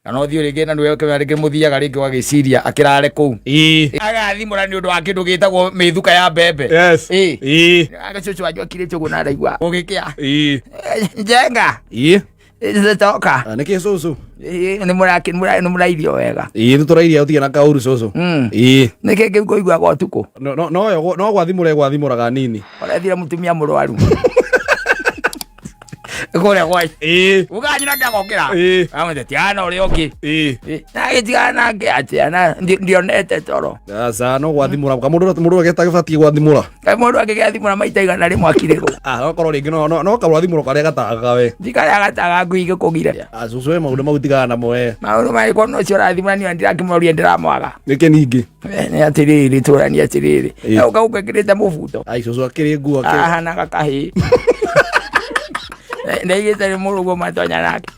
Na no thiĩ rĩngĩ na nĩwe rĩngĩ mũthiaga rĩngĩ ũgagĩciria akĩrare kũu. Ĩĩ. Agathimũra nĩ ũndũ wa kĩndũ gĩtagwo mĩthuka ya mbembe. Yes. Ĩĩ. Ĩĩ. Agacũcũ wanyu akirĩte ũguo na araigua gũgĩkĩa. Ĩĩ. Njenga. Ĩĩ. Toka. Ah, nĩkĩ cũcũ? Ĩĩ, nĩ mũrairio wega. Ĩĩ nĩtũrairia ũtige na kaũru cũcũ. Ĩĩ. Nĩkĩ kĩu kũiguaga ũtukũ? No no no yo no gwathimũra gwathimũraga nini. Ũrethire mũtumia mũrwaru. Kũrĩa gwa. Ĩĩ. Ũganyina ndagokĩra. Ĩĩ. Amwĩte tigana na ũrĩa ũngĩ. Ĩĩ. Ĩ, Na agĩtigana nake atĩa na ndionete toro. Aca no gwathimũra kamũndũ mũndũ agĩtabatiĩ gwathimũra. Kaĩ mũndũ angĩgĩathimũra maita 100 akirĩrwo. Ah, no korwo rĩngĩ no no no kamũrathimũro karĩa gatagaga we. Ndikarĩa gataga ngui gĩkũgire. Ah, cũcũ we maũndũ mau tigana namo we. Maũndũ marĩkũ no ũcio ũrathimũra niĩ ndirakĩmũroria ndĩramwaga. Nĩkĩ ningĩ? Nĩ atĩrĩrĩ tũrani atĩrĩrĩ. Ĩ. Ũka ũkekĩrĩte mũbuto. Ai cũcũ akĩrĩ nguo akĩrĩ. Ahanaga kahĩĩ. Ndaigĩte nĩ mũrũguo matonya nake.